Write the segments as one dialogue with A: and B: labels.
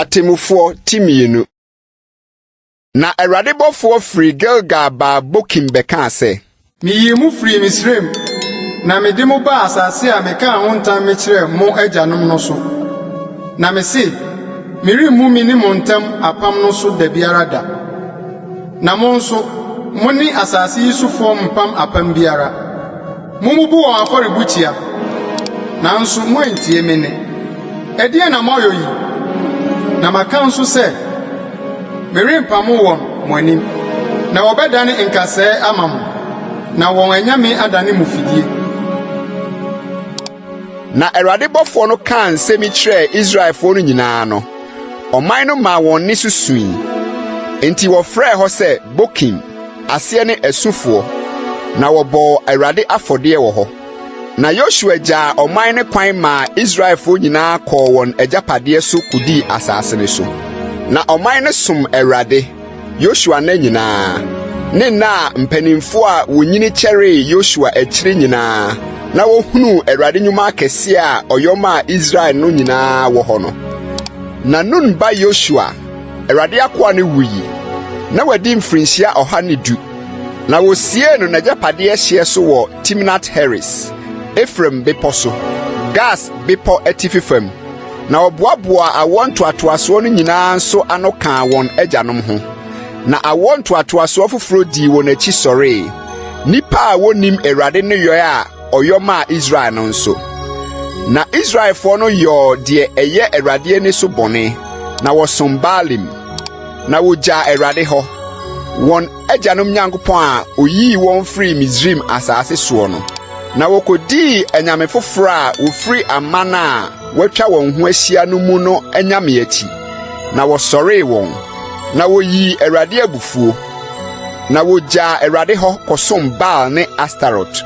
A: Atemmufoɔ ti mmienu. Na Awurade bɔfoɔ firii Gilgal baa Bokim bɛkaa sɛ.
B: Miyii mo firii Misraim, na mede mo baa asase a mekaa ho ntam mekyerɛɛ mo agyanom no so. Na mise, 'Meremmu me ne mo ntam apam no so da biara da. Na mo nso, mo ne asase yi sofoɔ mmpam apam biara. Mommubu wɔn afɔrebukyia, nanso moantie me nne. Ɛdeɛn na moayɔ yi? Na maka nso sɛ, merempamo wɔn mo anim, na wɔbɛdane nkasɛɛ ama mo, na wɔn anyame adane mo fidie.
A: Na Awurade bɔfoɔ no kaa nsɛm yi kyerɛɛ Israelfoɔ no nyinaa no, ɔman no maa wɔn nne so sui. Enti wɔfrɛɛ hɔ sɛ Bokim, aseɛ ne Asufoɔ, na wɔbɔɔ Awurade afɔdeɛ wɔ hɔ. Na Yosua gyaa ɔman no kwan maa Israelfoɔ nyinaa kɔɔ wɔn agyapadeɛ so kɔdii asase no so. Na ɔman no som Awurade, Yosua nna nyinaa, ne nna a mpanimfoɔ a wɔnyini kyɛree Yosua akyiri nyinaa na wɔhunuu Awurade nnwuma akɛseɛ a ɔyɔ maa Israel no nyinaa wɔ hɔ no. Na Nun ba Yosua, Awurade akoa no wui, na wadi mfirinhyia 110. Na wosiee no n'agyapadeɛ hyeɛ so wɔ Timnat-Heres, Efraim bepɔ so, Gaas bepɔ atifi fam. Na wɔboaboaa awoɔ ntoatoasoɔ no nyinaa nso ano kaa wɔn agyanom ho. Na awoɔ ntoatoasoɔ foforɔ dii wɔn akyi sɔree, nnipa a wɔnnim Awurade nneyɔɛ a ɔyɔ maa Israel no nso. Na Israelfoɔ no yɔɔ deɛ ɛyɛ Awurade ani so bɔne, na wɔsom Baalim. Na wɔgyaa Awurade hɔ, wɔn agyanom Nyankopɔn a oyii wɔn firii Misraim asase soɔ no, na wɔkɔdii anyame foforɔ a wɔfiri aman a wɔatwa wɔn ho ahyia no mu no anyame akyi, na wɔsɔree wɔn, na wɔyii Awurade abufuo. Na wɔgyaa Awurade hɔ kɔsom Baal ne Astarot.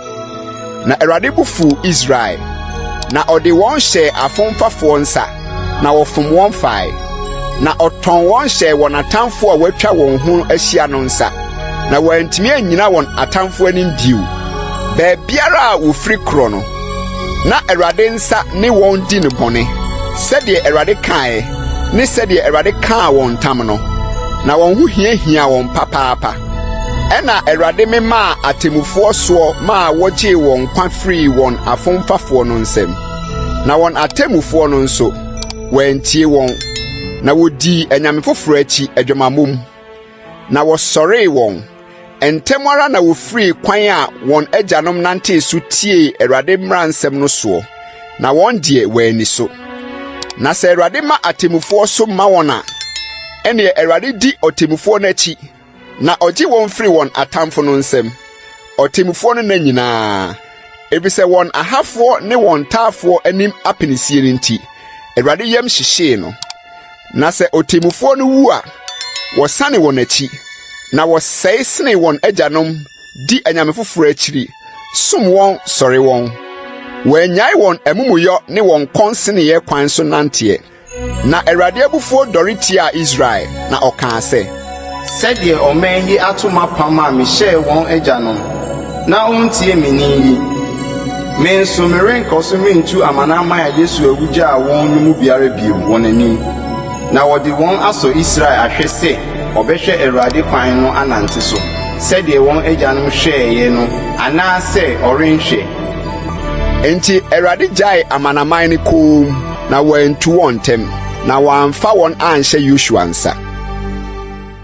A: Na Awurade bo fuu Israel, na ɔde wɔn hyɛɛ afomfafoɔ nsa. na wɔfom wɔn fae, na ɔtɔn wɔn hyɛɛ wɔn atamfo a wɔatwa wɔn ho ahyia no nsa, na wɔantumi annyina wɔn atamfo anim bio. Baabiara a wofiri korɔ no, na Awurade nsa ne wɔn di no bɔne, sɛdeɛ Awurade kaeɛ ne sɛdeɛ Awurade kaa wɔn ntam no, na wɔn ho hiahiaa wɔn papaapa. Ɛnna Awurade memaa atemmufoɔ soɔ maa wɔgyee wɔn nkwa firii wɔn afomfafoɔ no nsam. Na wɔn atemmufoɔ no nso, wɔantie wɔn, na wɔdii anyame foforɔ akyi adwamammɔ mu, na wɔsɔree wɔn. Ntɛm ara na wɔfirii kwan a wɔn agyanom nantee so tiee Awurade mmara nsɛm no soɔ, na wɔn deɛ wɔanni so. Na sɛ Awurade ma atemmufoɔ so ma wɔn a, ɛnneɛ Awurade di ɔtemmufoɔ no akyi Na ɔgye wɔn firi wɔn atamfo no nsam, ɔtemmufoɔ no nna nyinaa, efisɛ wɔn ahafoɔ ne wɔn taafoɔ anim apinisie no nti, Awurade yam hyehyee no. Na sɛ ɔtemmufoɔ no wu a, wɔsane wɔn akyi, na wɔsɛe sene wɔn agyanom di anyame foforɔ akyiri, som wɔn sɔre wɔn. Wɔannyae wɔn amumuyɔ ne wɔn kɔnseneeɛ kwan so nanteɛ. Na Awurade abufuo dɔre tiaa Israel, na ɔkaa sɛ.
C: Sɛdeɛ ɔman yi ato m'apam a mehyɛɛ wɔn agyanom, na wɔntie me nne yi, me nso merenkɔ so mentu amanaman a Yosua wu gyaa wɔn no mu biara bio wɔn anim, na wɔde wɔn asɔ Israel ahwɛ sɛ wɔbɛhwɛ Awurade kwan no anante so, sɛdeɛ wɔn agyanom hwɛeɛ no anaasɛ wɔrenhwɛ.
A: Enti Awurade gyaee amanaman no komm, na wantu wɔn ntɛm, na wamfa wɔn anhyɛ Yosua nsa.